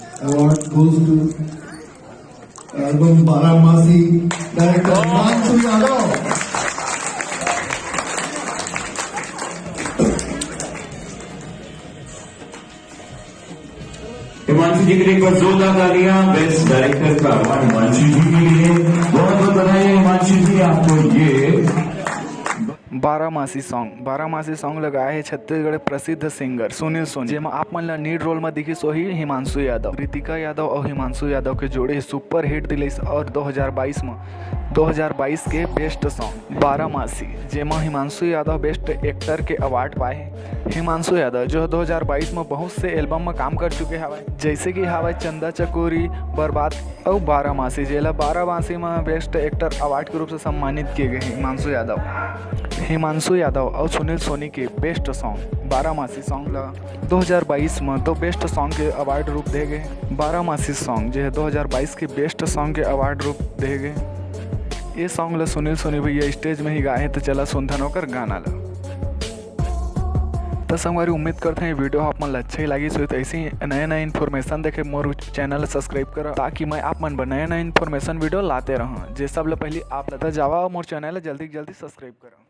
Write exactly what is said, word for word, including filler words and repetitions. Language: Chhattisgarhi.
Award goes to album Baramashi, director Himanshu Yadav. Himanshu जी के लिए एक बार जोरदार तालियां। बेस्ट डायरेक्टर का अवार्ड हिमांशु जी के लिए। बहुत बहुत बधाई है हिमांशु जी आपको। ये बारामासी सॉन्ग। बारामासी सॉन्ग ल गाए हे छत्तीसगढ़ प्रसिद्ध सिंगर सुनील सोनी, जेमा आप मन ला लीड रोल म दिखिस होही हिमांशु यादव। कृतिका यादव अउ हिमांशु यादव के जोड़ी सुपर हिट दिलइस अउ दो हज़ार बाईस म दो हज़ार बाईस के बेस्ट सॉन्ग बारामासी, जेमा हिमांशु यादव बेस्ट एक्टर के अवार्ड पाए हे। हिमांशु यादव जो दो हज़ार बाईस म बहुत से एल्बम म काम कर चुके हवय, जैसे कि हवय चंदा चकोरी, बर्बाद अउ बारामासी, जेला बारामासी म बेस्ट एक्टर अवार्ड के रूप से सम्मानित किए गए हे हिमांशु यादव। हिमांशु यादव अउ सुनील सोनी के बेस्ट सॉन्ग बारामासी सॉन्ग ला दो हज़ार बाईस म दो बेस्ट सॉन्ग के अवार्ड रूप दे गए। बारामासी सॉन्ग जे हे दो हज़ार बाईस के बेस्ट सॉन्ग के अवार्ड रूप दे गए। ये सॉन्ग ला सुनील सोनी भैया स्टेज में ही गाए हे, तो चला सुनथन ओकर गाना ला। त संगवारी, उम्मीद करते हैं वीडियो आप मन ला अच्छा ही लागिस होही। तो ऐसे ही नया नया इन्फॉर्मेशन देखे मोर चैनल सब्सक्राइब करा, ताकि मैं आप मन बर नया नया इन्फॉर्मेशन वीडियो लाते रहूँ, जे सब ले पहली आप लता जावा और मोर चैनल ला जल्दी से जल्दी सब्सक्राइब करा।